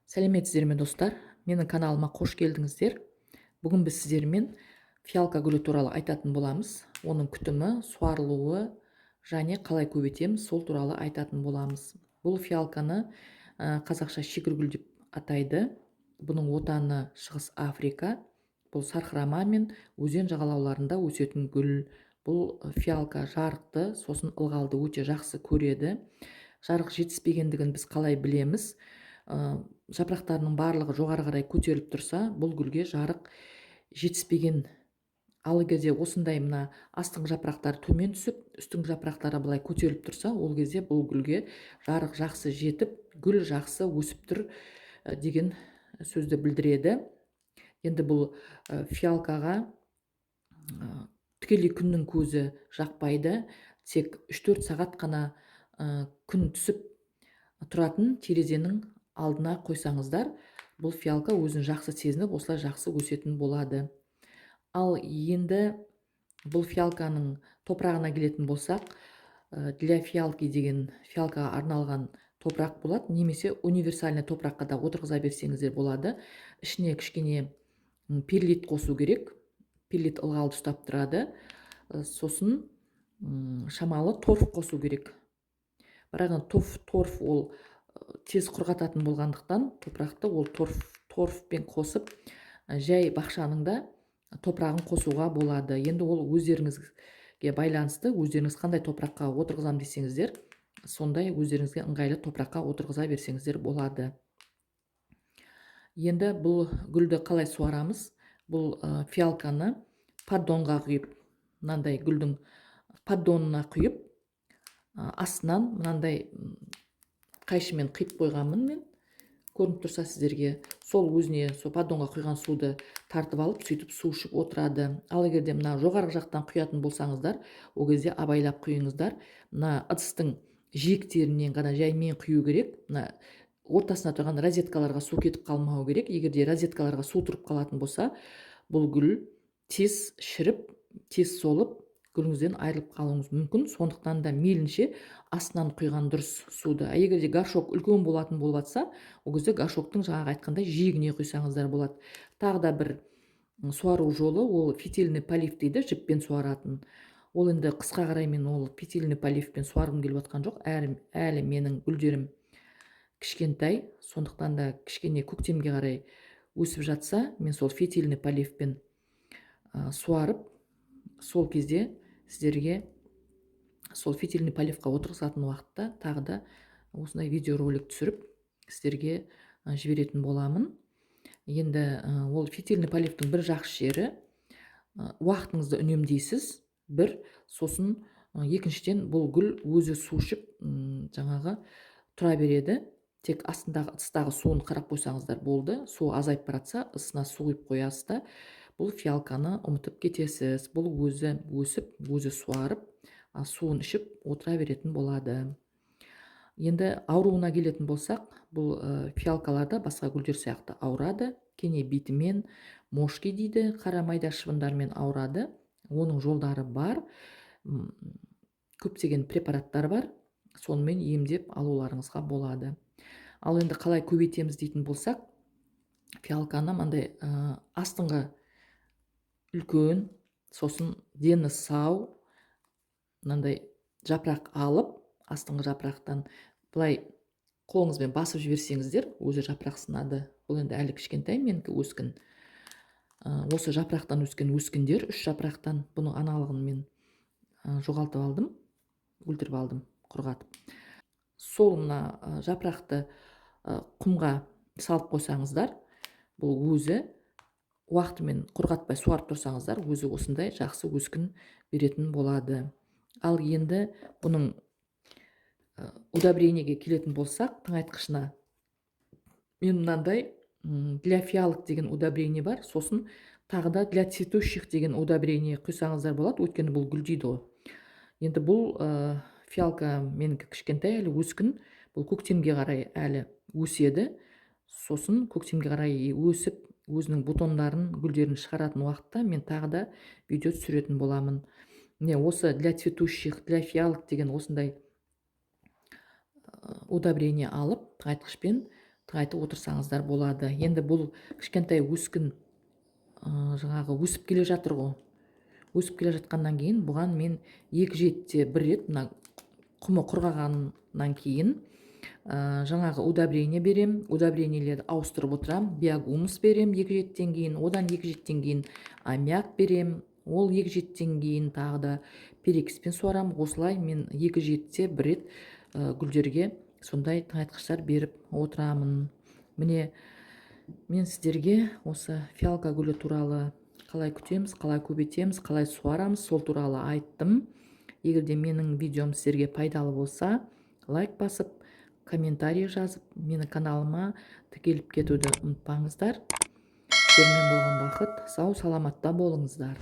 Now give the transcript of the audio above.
Сәлеметсіздер ме, достар! Менің каналыма қош келдіңіздер! Бүгін біз сіздермен фиалка гүлі туралы айтатын боламыз. Оның күтімі, суарылуы және қалай көбейтеміз, сол туралы айтатын боламыз. Бұл фиалканы қазақша шегіргүл деп атайды. Бұның отаны Шығыс Африка. Бұл сарқырама мен өзен жағалауларында өсетін гүл. Бұл фиалка жарықты, сосын ылғалды өте жақсы көреді. Жарық жетіспегендігін біз қалай білеміз? Жапырақтарының барлығы жоғары қарай көтеріліп тұрса, бұл гүлге жарық жетіспеген. Ал егер де осындай мына астыңғы жапырақтары төмен түсіп, үстіңгі жапырақтары былай көтеріліп тұрса, ол кезде бұл гүлге жарық жақсы жетіп, гүл жақсы өсіп тұр деген сөзді білдіреді. Енді бұл фиалкаға тікелей күннің көзі жақпайды. Тек 3-4 сағат қана күн түсіп тұратын терезенің алдына қойсаңыздар, бұл фиалка өзін жақсы сезініп, осылай жақсы өсетін болады. Ал енді бұл фиалканың топырағына келетін болсақ, для фиалки деген фиалкаға арналған топырақ болады немесе универсальный топыраққа да отырғыза берсеңіздер болады. Ішіне кішкене перлит қосу керек. Перлит ылғалды ұстап тұрады. Сосын шамалы торф қосу керек. Бірақ енді торф ол тез құрғататын болғандықтан, топырақты ол торфпен қосып, жай бақшаның да топырағын қосуға болады. Енді ол өздеріңізге байланысты. Өздеріңіз қандай топыраққа отырғызамын десеңіздер, сондай өздеріңізге ыңғайлы топыраққа отырғыза берсеңіздер болады. Енді бұл гүлді қалай суарамыз? Бұл фиалканы поддонға құйып, мынандай гүлдің поддонына құйып, астынан мынандай қайшымен қиып қойғанмын мен, көрініп тұрса сіздерге. Сол өзіне сол поддонға құйған суды тартып алып, сөйтіп су ішіп отырады. Ал егер де мына жоғарғы жақтан құятын болсаңыздар, ол кезде абайлап құйыңыздар. Мына ыдыстың жиектерінен ғана жаймен құю керек. Мына ортасына тұрған розеткаларға су кетіп қалмау керек. Егер де розеткаларға су тұрып қалатын болса, бұл гүл тез шіріп, тез солып, гүліңізден айырылып қалуыңыз мүмкін. Сондықтан да мейлінше астынан құйған дұрыс суды. А егер де горшок үлкен болатын болып жатса, ол кезде горшоктың жаңағы айтқандай жиегіне құйсаңыздар болады. Тағы да бір суару жолы ол фитильный полив дейді, жіппен суаратын. Ол енді қысқа қарай мен ол фитильный поливпен суарғым келіп жатқан жоқ. Әлі менің гүлдерім кішкентай, сондықтан да кішкене көктемге қарай өсіп жатса, мен сол фитильный поливпен суарып, сол кезде сіздерге сол фитильный поливқа отырғызатын уақытта тағы да осындай видеоролик түсіріп, сіздерге жіберетін боламын. Енді ол фитильный поливтің бір жақсы жері, уақытыңызды үнемдейсіз бір, сосын екіншіден, бұл гүл өзі су ішіп, жаңағы тұра береді. Тек астындағы ыдыстағы суын қарап қойсаңыздар болды. Су азайып бара жатса, ыдысына су құйып қоясыз да, бұл фиалканы ұмытып кетесіз. Бұл өзі өсіп, өзі суарып, суын ішіп отыра беретін болады. Енді ауруына келетін болсақ, бұл фиалкалар да басқа гүлдер сияқты ауырады. Кене битімен, мошки дейді, қара майда шыбындармен ауырады. Оның жолдары бар, көптеген препараттар бар, сонымен емдеп алуларыңызға болады. Ал енді қалай көбейтеміз дейтін болсақ, фиалканы мынандай астыңғы үлкен, сосын дені сау мынандай жапырақ алып, астыңғы жапырақтан былай қолыңызбен басып жіберсеңіздер, өзі жапырақ сынады. Бұл енді әлі кішкентай менікі өскін. Осы жапырақтан өскен өскіндер, үш жапырақтан. Бұның аналығын мен жоғалтып алдым, өлтіріп алдым құрғатып. Сол мына жапырақты құмға салып қойсаңыздар, бұл өзі уақытымен құрғатпай суарып тұрсаңыздар, өзі осындай жақсы өскін беретін болады. Ал енді бұның удобрениеге келетін болсақ, тыңайтқышына мен мынандай для фиалок деген удобрение бар, сосын тағы да для цветущих деген удобрение құйсаңыздар болады, өйткені бұл гүлдейді ғой. Енді бұл фиалка менікі кішкентай әлі, өскін. Бұл көктемге қарай әлі өседі. Сосын көктемге қарай өсіп, өзінің бутондарын, гүлдерін шығаратын уақытта мен тағы да видео түсіретін боламын. Міне, осы для цветущих, для фиалок деген осындай удобрение алып, тыңайтқышпен. Тыңайтып отырсаңыздар болады. Енді бұл кішкентай өскін, жаңағы өсіп келе жатыр ғой. Өсіп келе жатқаннан кейін бұған мен 2 жетіде бір рет, мына құмы құрғағаннан кейін, жаңағы удобрение берем. Удобрениелерді ауыстырып отырамын. Биогумус берем 2 жетіден кейін, одан 2 жетіден кейін аммиак берем, ол 2 жетіден кейін тағы да перекиспен суарамын. Осылай мен 2 жетіде бір рет гүлдерге сондай тыңайтқыштар беріп отырамын. Міне, мен сіздерге осы фиалка гүлі туралы, қалай күтеміз, қалай көбейтеміз, қалай суарамыз, сол туралы айттым. Егер де менің видеом сіздерге пайдалы болса, лайк басып, комментарий жазып, менің каналыма тіркеліп кетуді ұмытпаңыздар. Сіздермен болған Бақыт. Сау саламатта болыңыздар.